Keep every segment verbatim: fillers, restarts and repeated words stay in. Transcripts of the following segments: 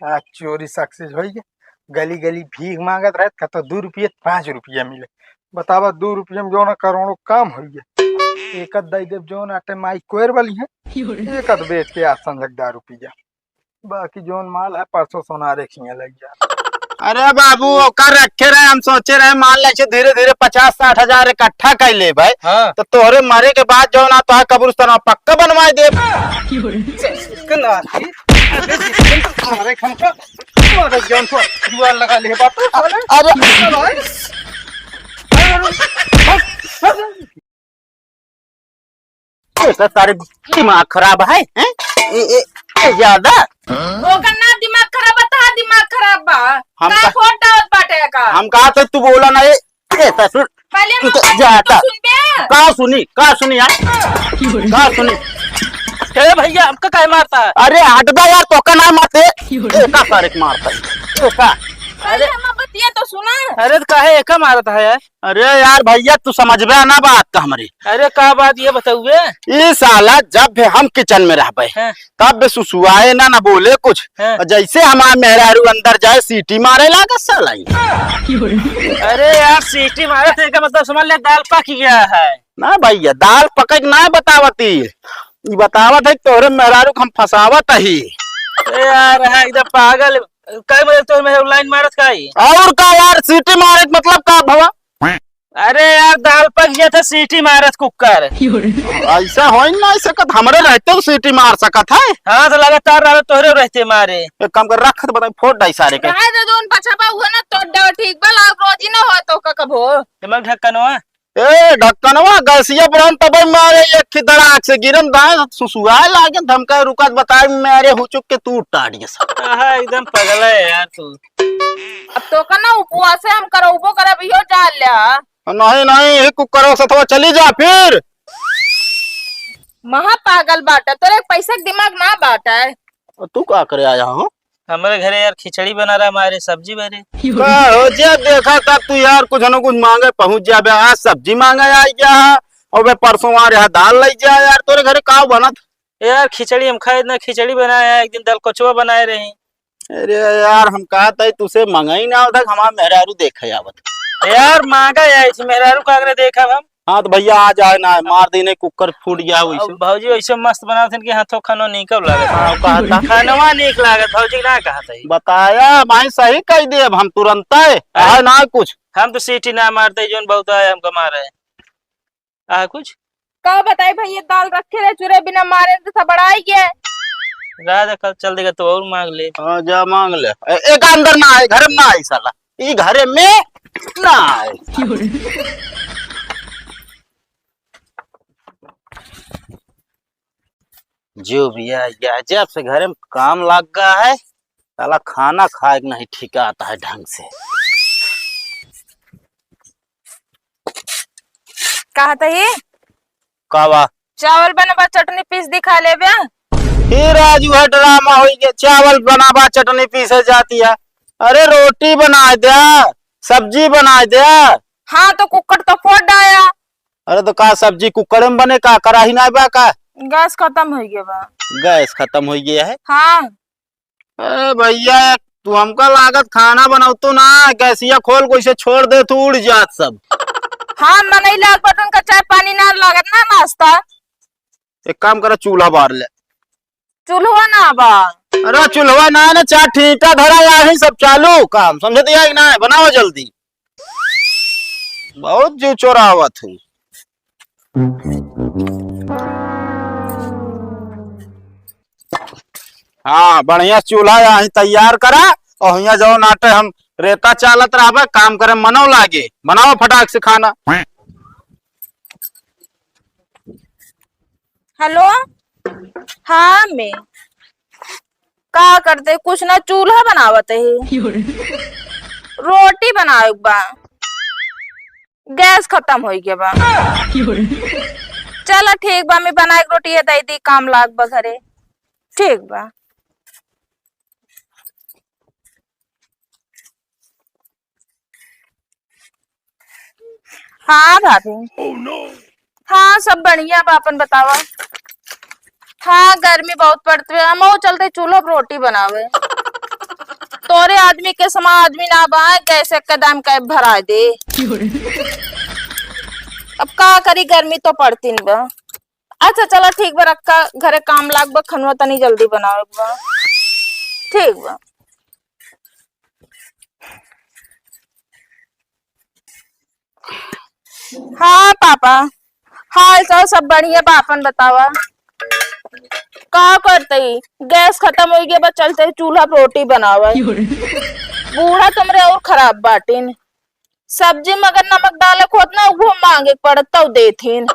आज चोरी success होई गया। गली गली भीख मांगत रहत, कतो दू रुपये, पाँच रुपया मिले। बतावा, दू रुपये में जौन करोड़ों काम होई गया। एक आध दई देब जौन आटे माई कोयर वाली है, एक आध बेच के आसन लग दारू पी जा। बाकी जौन माल है परसों सोनारे खिया लग जा। अरे बाबू, ओकर रखे रहे, हम सोचे रहे माल ले से धीरे धीरे पचास साठ हजार इकट्ठा कर ले भाई। हाँ। तो तोहरे मरे के बाद जौन आ तोहार कब्रिस्तान पक्का बनवाए देब। के नाती, अबे जिसको मारे खमका, मारे जान को जुआर लगा ले बाप रे, साले। अरे। चलो, भाई। ये तो सारे दिमाग खराब है, हैं? ए, ए, ए, ज्यादा? ओकर ना दिमाग खराब बा, तहार दिमाग खराब बा। हम का का फोड़ डालत बाटे का? हम कहा तो तू बोला ना, ए, ए, ससुर, पहले तू हम तो कहते जाता। तो सुनबे। का सुनी, का सुनी यार? का सुनी? ए भैया, हमका काहे मारता है? अरे हट बे यार, तोका ना मारते। तोका सारे के मारता है। तोका। पहले हम बतिया तो सुना। अरे तो काहे एका मारता है यार? अरे यार भैया, तू समझबे ना बात का हमरी। अरे का बात ये बताउए? ई साला जब भी हम kitchen में रहबे, हाँ। तब भी सुसुआए ना, ना बोले कुछ। हाँ। और जैसे हमार मेहरारू अंदर जाए, सीटी मारे लागे साला ई। अरे यार, सीटी मारे थे का मतलब समझ ले, दाल पक गया है। ना भैया, दाल पके के ना बतावत ई। ई बतावत है तोहरे मेहरारू के हम फंसावत ही। ए यार, हाँ, एकदम पागल। काहे मतलब तोहरे मेहरारू लाइन मारत का ई? और का यार, सीटी मारे के मतलब का भवा? अरे यार, दाल पक गया था, सीटी मारत कुकर। ऐसा हो ही ना सकत, हमरे रहते तो सीटी मार सकत है। हाँ, तो लगातार रहे, तोहरे रहते मारे। एक काम कर, रख तो बताई, फोड़ डाई सारे के। रहे दे, जौन बचा बा, उहे ना तोड़ देवे, ठीक बा, लाग रोजी ना हो तो का कबो। दिमाग ढक्कनवा। ए, ढक्कनवा, गैसिया पर हम तबे मारे, एक ही दड़ाक से गिरन दाए, सुसुआए लागे, धमका रुका, बताए, मेरे हुचुक के तू टाड़िए सब। आहा, एकदम पगला है यार तू। अब तो का ना उपवासे हम करउबो करब, इहो जान ल्या। नहीं, नहीं, यही कुकरो से थोड़ा चली जा फिर। महा पागल बाटा, तोरे पैसा के दिमाग ना बाटा है। और तू का करे आया हो? हमरे घरे यार खिचड़ी बना रहा, हमारे सब्जी बने। का हो जे देखा था तू यार, कुछ न कुछ मांगे पहुंच जाबे। आज सब्जी मांगे आई गया है, और वे परसों आ रहा दाल लई जा यार। तोरे घरे का बनत? यार खिचड़ी हम खाए ना, खिचड़ी बनाए हैं, एक दिन दाल कोचवा बनाए रही। अरे यार, हम कहा था तुसे मंगाई ना उधर, हमार मेहरारू देखे आवत। यार मांगा है, इस मेहरारू का अगले देखा हम। हाँ तो भैया आ जाए ना, मार देने कुकर फूट गया वैसे। अब भौजी वैसे मस्त बनावत हन कि हाथों खानो नीक लागत। हाँ, कहा था। खानवा नीक लागत, भौजी ना कहा था। बताया भाई, सही कह दे, अब हम तुरंत है, अरे, आए ना कुछ। हम तो सीटी ना मारते, जोन बहुत आए हमको मारे। आ कुछ? का बताई भैया, दाल रखे रहे, चूरे बिना मारे तो सबड़ाई गए। राजा कल चल देगा तो और मांग ले। हाँ, जा मांग ले। ए-, एक अंदर ना आए, घर में ना आए साला। ई घरे में ना आए। जो भी है, यह जब से घरे में काम लग गया है, साला खाना खाए के नहीं ठिकाता है ढंग से। कहत ही? का बा? चावल बनबा, चटनी पीस दिखा लेबे। फिर आज वह ड्रामा होई के चावल बनाबा, चटनी पीसे जाती है। अरे रोटी बनाए द्या, सब्जी बनाए द्या। हाँ तो कुकर तो फोड़ डाया। अरे तो का सब्जी कुकर में बने का, कराही ना बा का? गैस खत्म हो गया बा। गैस खत्म हो गया है? हाँ। ए भैया, तू हमका लागत खाना बनावतो ना, गैसिया खोल के ऐसे छोड़ दे, तू उड़ जात सब। हाँ, मनई लाग बटन का चाय पानी ना लागत ना नाश्ता। एक काम करा, चूल्हा बार ले। चूल्हा ना बा। अरे चूल्हा ना, ना चार ठीटा धरा, यही सब चालू काम, समझत या कि ना? बनाओ जल्दी। बहुत जीव चोरावत है। हाँ, बढ़िया चूल्हा यहाँ तैयार करा और यहाँ जौन आटे हम रेता चालत रहबे, काम करे मनो लागे। बनाओ फटाक से खाना। हेलो, हाँ मैं का करते, कुछ ना चूल्हा बनावत है, रोटी बनावे के बा, गैस खत्म हो गया बा। चला ठीक बा, मैं बनाए के रोटी है, दे दी, काम लाग बा घरे। ठीक बा। हाँ भाभी। हाँ, सब बढ़िया बा, अपन बतावा। हाँ, गर्मी बहुत पड़त बा, हम वो चलते चूल्हा पर रोटी बनावे। आदमी के समान आदमी ना बा, गैस एक दाम का भरा दे। अब का करी, गर्मी तो पड़ती न बा। अच्छा चला ठीक बा, रखा, घरे काम लाग बा, खनवा तनी जल्दी बनावे बा। ठीक बा। हाँ पापा, हाल चाल सब बढ़िया बा, आपन बतावा। का करतई, गैस खतम होइ गया बा, चलते चूल्हा पे रोटी बनावे। बूढ़ा तुमरे और खराब बाटिन, सब्जी में अगर नमक डाले के होत ना, वो मांगे के पड़त तब देथिन।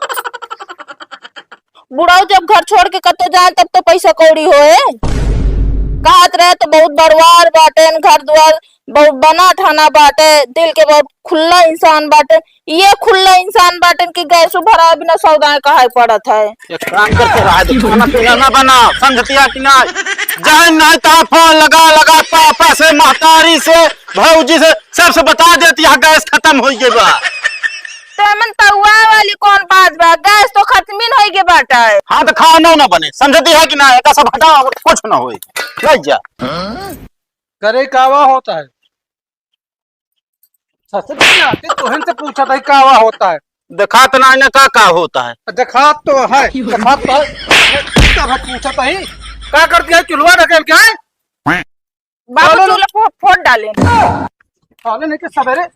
बुढ़ऊ जब घर छोड़ के कतो जाए तब तो पैसा कौड़ी होए। कहत रहे तो बहुत बड़वार बाटेन, घर द्वार बहुत बना ठाना बाटे, दिल के बहुत खुला इंसान बाटे। ये खुला इंसान बाटेन कि गैसो भरा बिना सौदाएं कहाई पड़त है। एक काम करके रहा दे, खाना पीना ना बना, समझतिया कि ना? जाए नहीं तो फोन लगा लगा पापा से, महतारी से, भौजी से, सबसे बता देती है गैस खतम हो गई बा। तो एमन तउआ वाली कौन बात बा? गैस तो खत्मिन होइ गे बाटा है। हाँ, तो खाना ना बने, समझती है कि ना? एका सब हटा, कुछ ना होई। ले जा। करे कावा होता है? ससुर के नाते तोहन से पूछत है कावा होता है? देखात ना है ना का, का होता है? देखात तो है, देखात तो है। का पूछत है? का कर दिया चुलवा ढकेल के, हैं? बाबू, चलो ना। चूल्हा फो-, फोड़ डाले। साले नहीं के सवेरे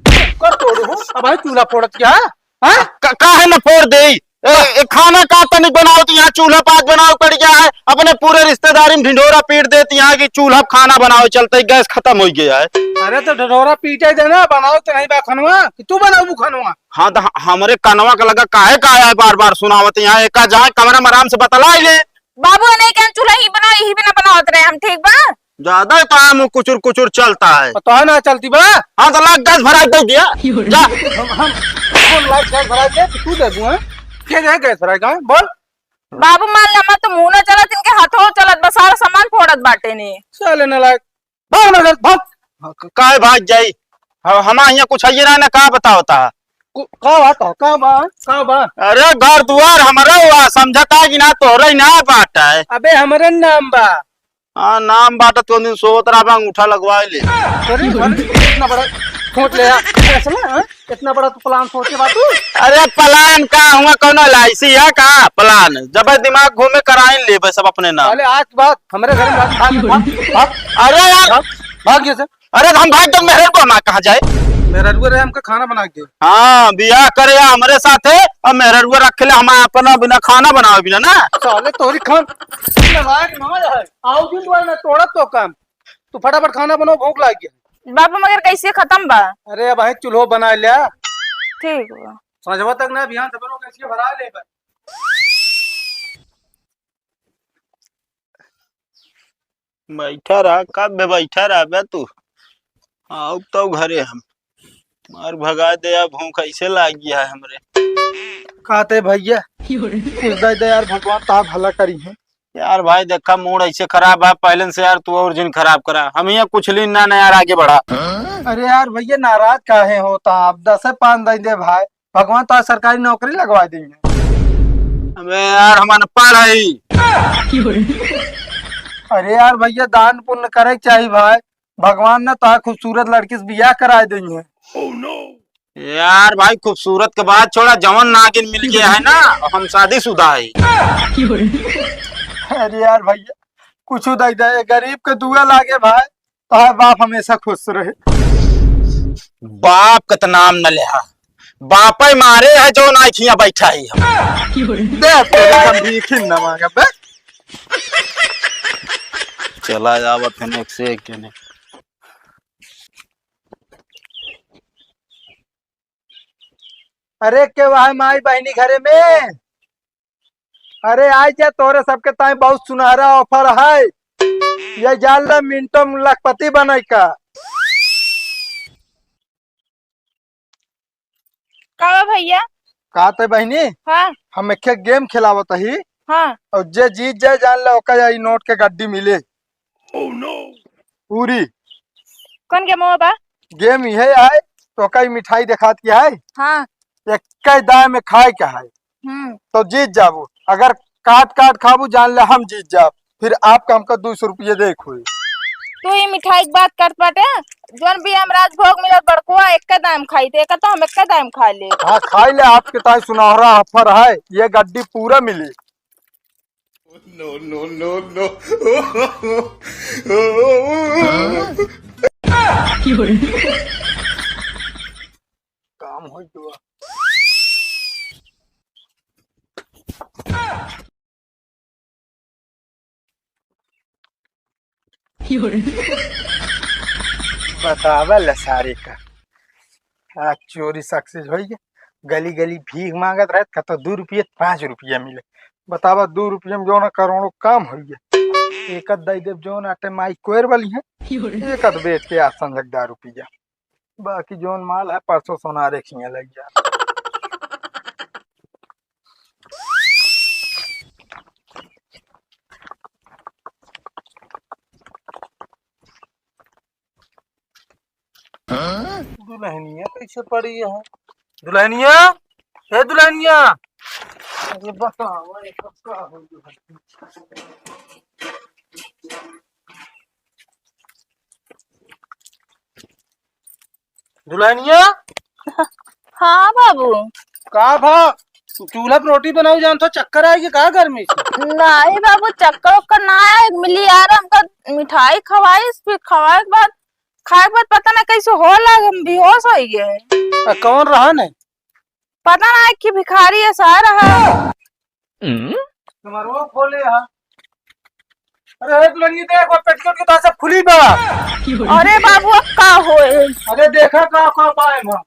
कर तोड़ू हूँ, अब भाई चूल्हा फोड़त क्या है? हैं? का, काहे न फोड़ दे? ए, ए, खाना का तनी बनाओ तो यहाँ चूल्हा पात बनाओ पड़ गया है। अपने पूरे रिश्तेदारी में ढिंढोरा पीट देती यहाँ कि चूल्हा पे खाना बनाओ चलते, गैस खतम हो गया है। अरे तो ढिंढोरा पीटे देना, बनाओ तो नहीं बा खनवा कि तू बनाऊ खनवा? हाँ तो ह-, हमरे कनवा का लगा काहे का आया है बार बार सुनावत यहाँ, एका जाए कमरा में आराम से बतला ले। बाबू, नहीं क्या चूल्हा ही बनाओ, यही बिना बनावत रहे हम, ठीक बा? ज्यादा ही तो मुंह कुचुर कुचुर चलता है। तो है ना चलती बा? हाँ, तो लाग गैस भराई दे दिया। जा। हम, हम, हम लाग गैस भराई दे, तू दे दूँ, हैं? के दे गैस भराई का, बोल। बाबू, मान ले, हमार तो मुंह ना चलत, इनके हाथों चलत, बस सारा सामान फोड़त बाटे ने। चले ना लाग। भाग ना घर, भाग। हाँ, क-, काहे भाग जाई? ह-, हमार यहाँ कुछ है ना, ना का बतावता? कु-, का बात है? का बा? का बा? अरे घर दुआर हमरा हुआ, समझता कि ना तोहरे ही ना बाटा है। अबे हमरे नाम बा। हाँ, नाम बाटा तो दिन सोत रहा बा, अंगूठा लगवा ले। अरे, अरे, इतना बड़ा सोच ले यार, फैसला, हाँ? इतना बड़ा तो प्लान सोचे बा तू? अरे प्लान का हुआ, कौनो एल आई सी है का प्लान? जब दिमाग घूमे कराइन लेबे सब अपने नाम। अरे आज के बाद हमरे घर में भाग, भाग, भाग, भाग। अरे यार। भाग, भाग ये से। अरे तो हम भाग जब मेहररुआ हमार कहाँ जाए? मेहररुआ रहे हमका खाना बना के दे। हाँ, बियाह करे या हमरे साथे, अब मेहररुआ रख ले, हम अपना बिना खाना बनावे बिना ना। साले तोरी खान, नालायक ना है। आओ दिन द्वार ना तोड़ा तो काम। तू फटाफट खाना बनाओ, भूख लाग गया। बाबू, मगर कैसे खत्म बा? अरे अब है चूल्हो बना लिया। ठीक बा। संझवा तक ना, बिहान सवेरो कैसे भरा ले बा। बैठा रहा, कब बे बैठा रहा बे तू? आओ तो घरे हम। मार भगा दे, अब भूख ऐसे लाग गया है हमरे। कहते भैया, कुछ दे दे यार, भगवान ता भला करी है। यार भाई देखा, मूड ऐसे खराब है, पहले से यार तू और जिन खराब करा, हम यहाँ कुछ लीन ना, ना यार आगे बढ़ा। अरे यार भैया, नाराज काहे होता आप? दस पाँच दे दे भाई, भगवान तो आज सरकारी नौकरी लगवा देंगे। अबे यार, हम अनपढ़ हई। अरे यार भैया, दान पुण्य करे के चाही भाई। भगवान ने तो खूबसूरत लड़की से बियाह कराए देंगे। यार भाई, खूबसूरत के बात छोड़ा, जवन नागिन मिल गया है ना, हम शादीशुदा है। अरे यार भैया, कुछ दे दे, गरीब के दुआ लागे भाई। तोहार बाप हमेशा खुश रहे। बाप का तो नाम न लेहा, बापे मारे है जो ना खिया बैठा ही हम। दे तेरे हम भीखिन न मांगे बे। चला जावत है एक से एक जने। अरे के वह माई बहनी घरे में? अरे आई जा, तोरे सबके ताई बहुत सुनहरा offer है। ये जान ले, मिनटों में लखपति बने का। का बा भैया? का ते बहिनी? हाँ। हम एक game खेलावत ही। हाँ। और जे जीत जाए, जान ले, ओका ई नोट के गड्डी मिले। पूरी। कौन game बा? Game इहे है, तो कई मिठाई देखात की है। हाँ। एक दाए में खाए के है। हम्म। तो जीत जाबू, अगर काट काट खाबू, जान ले हम जीत जाब, फिर आपका हमका दो सौ रुपये दे खोई। तू ही मिठाई की बात करत बाटे। जौन भी हम राजभोग मिलल बड़कुआ, एक्के दाम खाई थे, एका तो हम एक्के दाम खा ले। हाँ, खाई ले, आपके ताई सुनहरा offer है, ये गड्डी पूरा मिली। No, no, no, no। काम हो गया। बतावा ला सारे का। आज चोरी success होई गया। गली गली भीख मांगत रहत, कतो दू रुपये, पाँच रुपया मिले। बतावा, दू रुपये में जौन करोड़ों काम होई गया। एक अद दई देब जौन आटे माई कोयर वाली है, एक अद बेच के आसन जगदार रुपया। बाकी जौन माल है परसों सोनारे खिया लग जा। दुल्हनिया कैसे पड़ी है? दुल्हनिया, हे दुल्हनिया। अरे बताओ, ये सब का हो गया? दुल्हनिया। हाँ बाबू। का भा, चूल्हा पर रोटी बनाऊ जान तो चक्कर आएगी का गर्मी से? नहीं बाबू, चक्कर उक्कर ना आए। मिली यार, हमका मिठाई खवाइस, फिर खवाए के बाद, खाए के बाद पता ना कैसे होला, हम बेहोश हो गए। आ, कौन रहा नहीं? पता ना कि भिखारी ऐसा रहा। हम्म? तुम्हारो खोले हा। अरे, अरे, दुल्हनिया देख, वो पेटीकोट के तार सब खुली बा। अरे बाबू, अब का होए? अरे, देखा का, का पाए बा।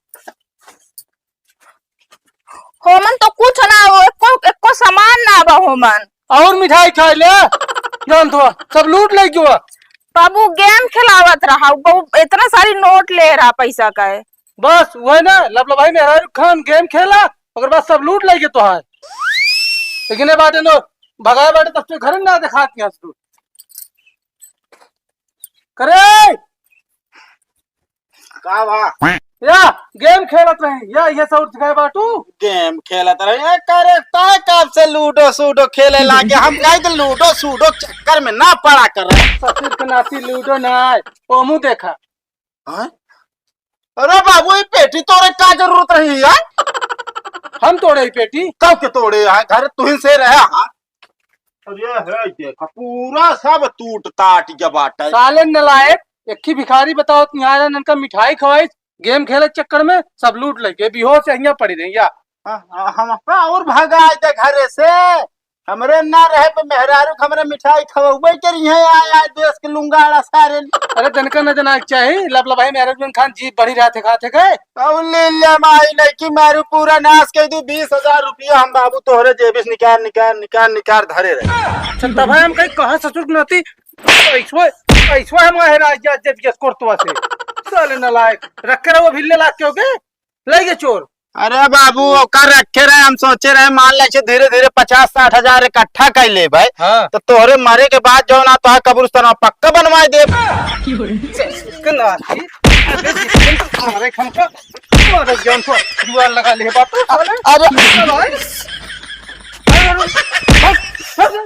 होमन तो कुछ ना हो, एको, एको सामान ना बा होमन। और मिठाई खाए ले, जान तो सब लूट ले गयो। बाबू game खेलावत रहा, बाबू इतना सारी नोट ले रहा पैसा का है। बस वही ना, लबलबाई मेहरारू खान game खेला, ओकर बाद सब लूट लेके तोहार। लेकिन ए बाटे नो, भगाए बाटे तब से घर ना देखात यहाँ से तू। करे! का बा? या, game खेलत रहे, या, ये सब उठ गए बाटू? Game खेलत रहे, ए, करे, तय कब से लूडो सूडो खेले लागे? हम कहे तो लूडो सूडो चक्कर में ना पड़ा कर रहे। ससुर के नाती लूडो ना आए, ओमू देखा। हाँ? अरे बाबू, ये पेटी तोड़े का जरूरत रही यार? हम तोड़े ही पेटी? कब के तोड़े यार? घर तुहिन से रहे, हाँ? अरे है, देखा, पूरा सब टूट टाट गया बाटे। साले नलायक, एक ही भिखारी बताओ, तुम्हारा ननका मिठाई खवाई, game खेले चक्कर में सब लूट लेके बेहोश यहाँ पड़ी रही या। हाँ, हाँ, हम और भगाए दे घरे से। हमरे ना रहे पे मेहरारू के हमरे मिठाई खवउबे करी है, आय, आय, देश के लुंगाड़ा सारे। अरे, जनका न जना के चाही, लबलबाई मेहरारू जन खान जीभ बढ़ी रहत है, खात है के? अब ले ले माई, लड़की मारू पूरा नाश कर दू, बीस हजार रुपया हम बाबू तोहरे जेबी से निकाल, निकाल, निकाल, निकाल धरे रहे। अच्छा, तब हम कहीं कहाँ ससुर के नाती, ऐसो, ऐसो हम आए राज जब यस करतवा से। साले नालायक, रखे रहो, भिल्ले लाग के होगे। लइ गे चोर। अरे बाबू, ओकर रखे रहे, हम सोचे रहे, मान ले, धीरे धीरे पचास साठ हजार इकट्ठा कर ले भाई। हाँ। तो तोहरे मरे के बाद जो ना तोहार कब्रिस्तान पक्का बनवाए दे। के नाती, अबे जिसके मारे खन का, मारे जान को जुआर लगा ले बात तो साले। अरे। अरे, अरे,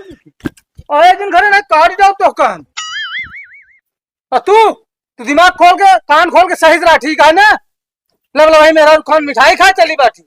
अरे, दिन घरे ना काट जाओ तो कान। और तू, तू दिमाग खोल के, कान खोल के सही से रहा, ठीक है ना? लबलबाई मेहरारू खान मिठाई खाए चली बाटी।